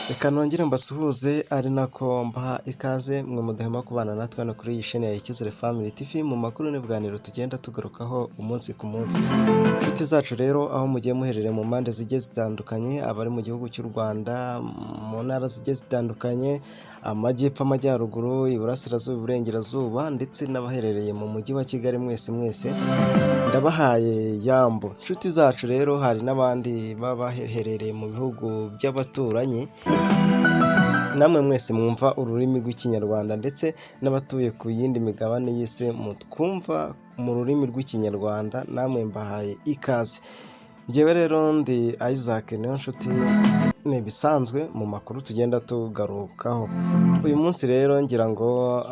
Reka nongere mbasuhuze ari nako mbaha ikaze mwe mudahwema kubana natwe hano kuri iyi sheni ya Icyizere Family TV mu makuru n'ibiganiro tugenda tugarukaho umunsi ku munsi. Inshuti zacu rero, aho mugiye muherereye mu mpande zigiye zitandukanye, abari mu gihugu cy'u Rwanda, mu ntara zigiye zitandukanye, amajyepfo, amajyaruguru, iburasirazuba, iburengerazuba, ndetse n'abaherereye mu mujyi wa Kigali, mwese mwese ndabahaye yambo. Inshuti zacu rero, hari n'abandi baba baherereye mu bihugu by'abaturanyi, namwe mwese mwumva ururimi rw'Ikinyarwanda, ndetse n'abatuye ku yindi migabane y'isi mutwumva mu rurimi rw'Ikinyarwanda, namwe mbahaye ikaze. Ngewe rero ndi Isaac Niyonshuti, ni ibisanzwe mu makuru tugenda tugarukaho. Uyu munsi rero ngira ngo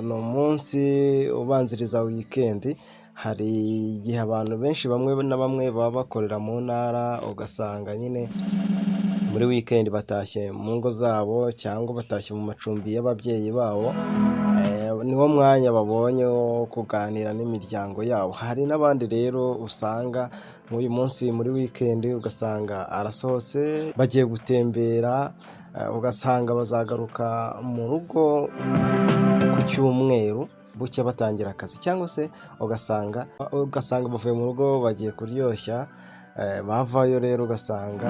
ni umunsi ubanziriza wikendi. Hari igihe abantu benshi, bamwe na bamwe, baba bakorera mu ntara, ugasanga nyine muri wikendi batashye mu ngo zabo cyangwa batashye mu macumbi y'ababyeyi babo, niwo mwanya babonye wo kuganira n'imiryango yabo. Hari n'abandi rero usanga nk'uyu munsi muri wikendi ugasanga arasohotse, bagiye gutembera, ugasanga bazagaruka mu rugo ku cyumweru bucya batangira akazi, cyangwa se ugasanga bavuye mu rugo bagiye kuryoshya, bavayo rero ugasanga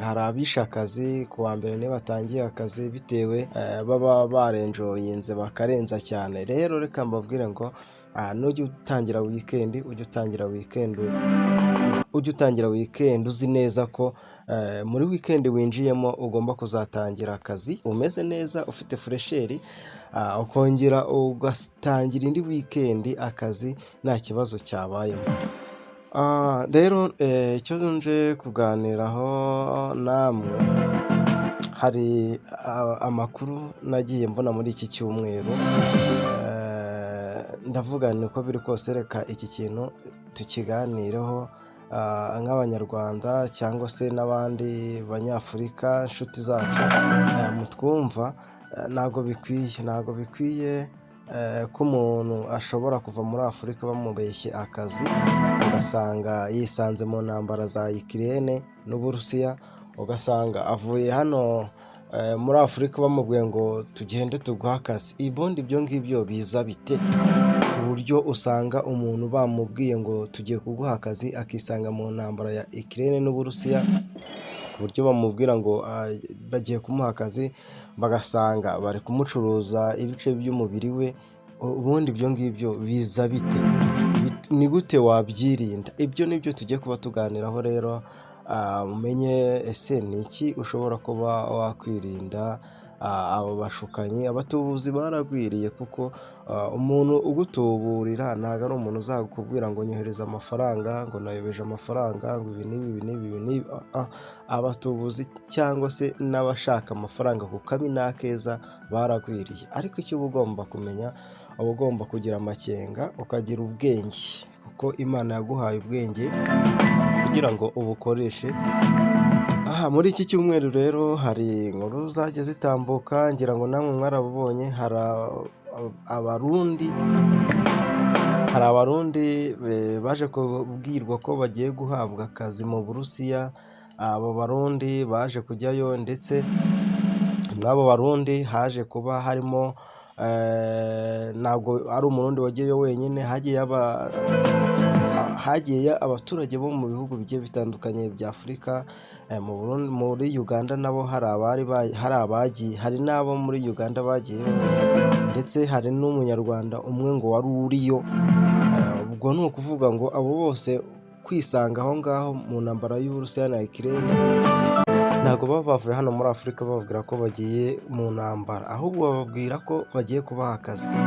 hari abishe akazi ku wa mbere nibatangiye akazi, bitewe baba barenjoyinze bakarenza cyane. Rero reka mbabwire ngo nujya utangira wikendi, ujye utangira wikendi uzi neza ko muri wikendi winjiyemo ugomba kuzatangira akazi umeze neza, ufite fraîcheur, ukongera ugatangira indi wikendi akazi nta kibazo cyabayemo. Rero icyo nje kuganiraho namwe, hari amakuru nagiye mbona muri iki cyumweru, ndavuga ni uko biri kose reka iki kintu tukiganireho nk'Abanyarwanda cyangwa se n'abandi Banyafurika, inshuti zacu mutwumva. Ntabwo bikwiye ko umuntu ashobora kuva muri Afurika bamubeshye akazi, ugasanga yisanze mu ntambara za Ukraine n'Uburusiya, ugasanga avuye hano muri Afurika bamubwiye ngo tugende tuguhe akazi. Ubundi ibyo ngibyo biza bite, ku buryo usanga umuntu bamubwiye ngo tugiye kuguha akazi, akisanga mu ntambara ya Ukraine n'Uburusiya, ku buryo bamubwira ngo bagiye kumuha akazi, bagasanga bari kumucuruza ibice by'umubiri we? Ubundi ibyo ngibyo biza bite? Ni gute wabyirinda? Ibyo ni byo tugiye kuba tuganiraho. Rero umenye ese ni iki ushobora kuba wakwirinda abo bashukanyi? Abatubuzi baragwiriye, kuko umuntu ugutuburira ntabwo ari umuntu uzakubwira ngo nyohereza amafaranga, ngo nayobeje amafaranga, ngo ibi n'ibi, ibi n'ibi, ibi n'ibi. Abatubuzi cyangwa se n'abashaka amafaranga ku kabi n'akeza baragwiriye. Ariko icyo uba ugomba kumenya, uba ugomba kugira amakenga, ukagira ubwenge, kuko Imana yaguhaye ubwenge kugira ngo ubukoreshe. Aha muri iki cyumweru rero hari inkuru zagiye zitambuka, ngira ngo namwe mwarabubonye. Hari Abarundi baje kubwirwa ko bagiye guhabwa akazi mu Burusiya. Abo Barundi baje kujyayo, ndetse muri abo Barundi haje kuba harimo, ntabwo ari Umurundi wagiyeyo wenyine, hagiyeyo abaturage bo mu bihugu bigiye bitandukanye bya Afurika. Muri Uganda nabo hari abari hari abagiye, hari n'abo muri Uganda bagiyeyo, ndetse hari n'Umunyarwanda umwe ngo wari uriyo. Ubwo ni ukuvuga ngo abo bose kwisanga aho ngaho mu ntambara y'Uburusiya na Ukraine, ntabwo baba bavuye hano muri Afurika bababwira ko bagiye mu ntambara, ahubwo bababwira ko bagiye kubaha akazi.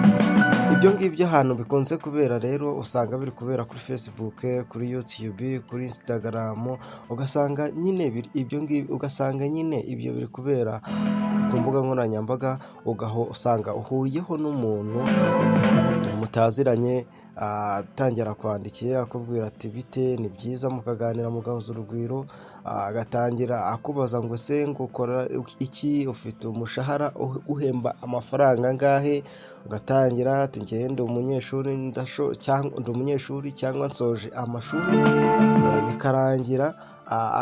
Ibyo ngibyo ahantu bikunze kubera rero, usanga biri kubera kuri Facebook, kuri YouTube, kuri Instagram, ugasanga nyine ibyo ngibyo, ugasanga nyine ibyo biri kubera ku mbuga nkoranyambaga, usanga uhuriyeho n'umuntu mutaziranye, atangira kwandikiye akubwira ati bite, ni byiza, mukaganira mugahuza urugwiro, agatangira akubaza ngo ese ngo ukora iki, ufite umushahara uhemba amafaranga angahe? Ugatangira ati njyewe ndi umunyeshuri, cyangwa ndi umunyeshuri cyangwa nsoje amashuri, bikarangira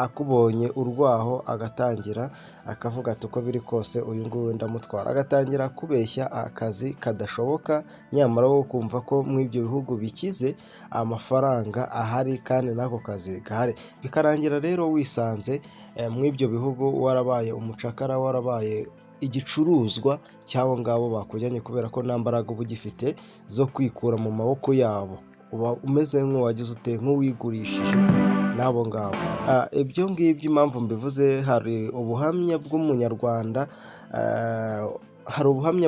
Akubonye urwaho agatangira akavuga ati: "Uko biri kose uyu nguyu ndamutwara," agatangira kubeshya akazi kadashoboka, nyamara wowe ukumva ko muri ibyo bihugu bikize amafaranga ahari kandi n'ako kazi gahari. Bikarangira rero wisanze muri ibyo bihugu warabaye umucakara, warabaye igicuruzwa cy'abo ngabo bakujyanye, kubera ko nta mbaraga uba ugifite zo kwikura mu maboko yabo. Uba umeze nk'uwagize ute? Nk'uwigurishije n'abo ngabo. Ibyo ngibyo impamvu mbivuze, hari ubuhamya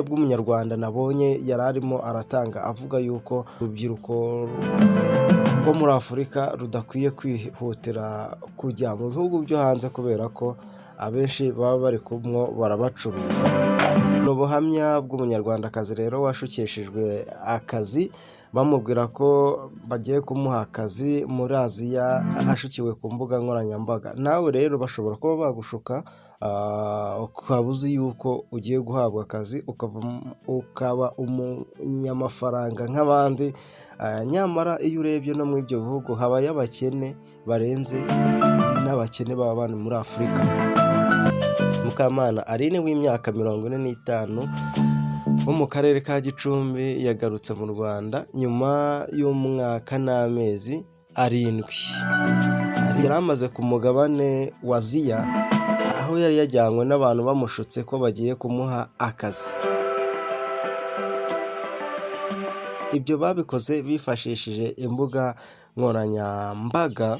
bw'umunyarwanda nabonye yari arimo aratanga, avuga yuko urubyiruko rwo muri Afurika rudakwiye kwihutira kujya mu bihugu byo hanze, kubera ko abenshi baba bari kumwo barabacuruza. Ni ubuhamya bw'umunyarwandakazi rero washukishijwe akazi, bamubwira ko bagiye kumuha akazi muri Aziya, ashukiwe ku mbuga nkoranyambaga. Nawe rero bashobora kuba bagushuka, ukaba uzi yuko ugiye guhabwa akazi, ukaba umunyamafaranga nk'abandi, nyamara iyo urebye no muri ibyo bihugu habayo abakene barenze n'abakene baba bari muri Afurika. Mukamana Aline w'imyaka 45 wo mu karere ka Gicumbi yagarutse mu Rwanda nyuma y'umwaka n'amezi 7 yari amaze ku mugabane wa Aziya, aho yari yajyanywe n'abantu bamushutse ko bagiye kumuha akazi. Ibyo babikoze bifashishije imbuga nkoranyambaga,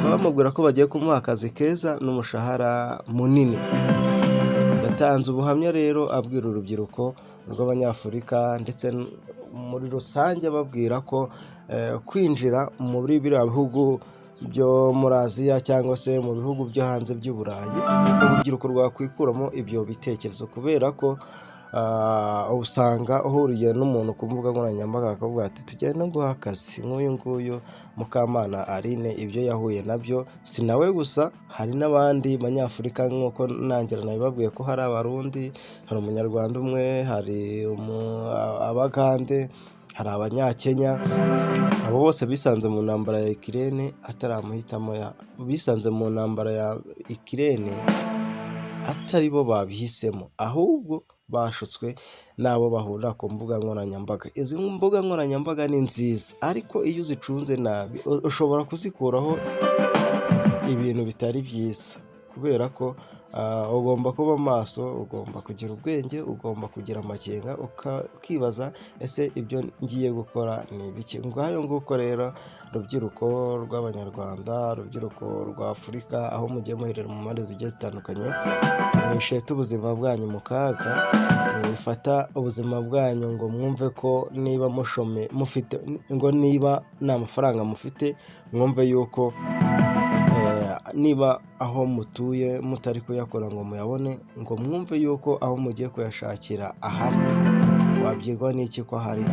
bamubwira ko bagiye kumuha akazi keza n'umushahara munini. Yatanze ubuhamya rero abwira urubyiruko rw'Abanyafurika ndetse muri rusange, ababwira ko kwinjira muri biriya bihugu byo muri Aziya cyangwa se mu bihugu byo hanze by'Uburayi, urubyiruko rwakwikuramo ibyo bitekerezo, kubera ko usanga uhuriye n'umuntu ku mbuga nkoranyambaga akavuga ati: "Tugende nguhe akazi." Nk'uyu nguyu Mukamana Aline, ibyo yahuye nabyo si nawe gusa, hari n'abandi Banyafurika, nk'uko nangira nabibabwiye ko hari Abarundi, hari Umunyarwanda umwe, hari Abagande, hari Abanyakenya. Abo bose bisanze mu ntambara ya Ukraine atari amahitamo yabo, bisanze mu ntambara ya Ukraine atari bo babihisemo, ahubwo bashutswe n'abo bahurira ku mbuga nkoranyambaga. Izi mbuga nkoranyambaga ni nziza, ariko iyo uzicunze nabi ushobora kuzikuraho ibintu bitari byiza, kubera ko ugomba kuba maso, ugomba kugira ubwenge, ugomba kugira amakenga, ukibaza: "Ese ibyo ngiye gukora ni ibiki?" Ngayo nguko rero, rubyiruko rw'Abanyarwanda, rubyiruko rwa Afurika, aho mugiye muherera mu mpande zigiye zitandukanye, mwishete ubuzima bwanyu mu kaga, mwifata ubuzima bwanyu ngo mwumve ko niba mushome mufite, ngo niba nta mafaranga mufite, mwumve yuko niba aho mutuye mutari kuyakora ngo muyabone, ngo mwumve yuko aho mugiye kuyashakira ahari. Wabwirwa n'iki ko ahari?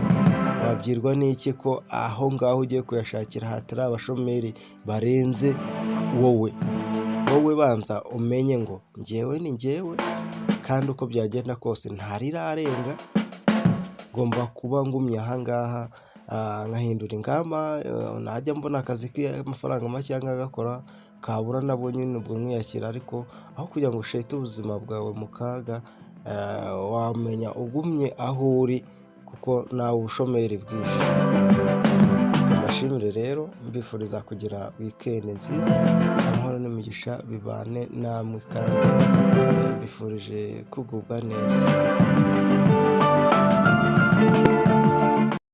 Wabwirwa n'iki ko aho ngaho ugiye kuyashakira hatari abashomeri barenze wowe? Wowe banza umenye ngo njyewe ni njyewe, kandi uko byagenda kose ntarirarenga, ngomba kuba ngumye aha ngaha, nkahindura ingamba, najya mbona akazi k'amafaranga make nkagakora, kabura nabwo nyine ubwo nkiyakira. Ariko aho kugira ngo ushete ubuzima bwawe mu kaga, wamenya ugumye aho uri, kuko ntawe ubushomeri bwinshi. Mbashimire rero, mbifuriza kugira weekend nziza, amahoro n'imigisha bibane namwe, kandi mbifurije kugubwa neza.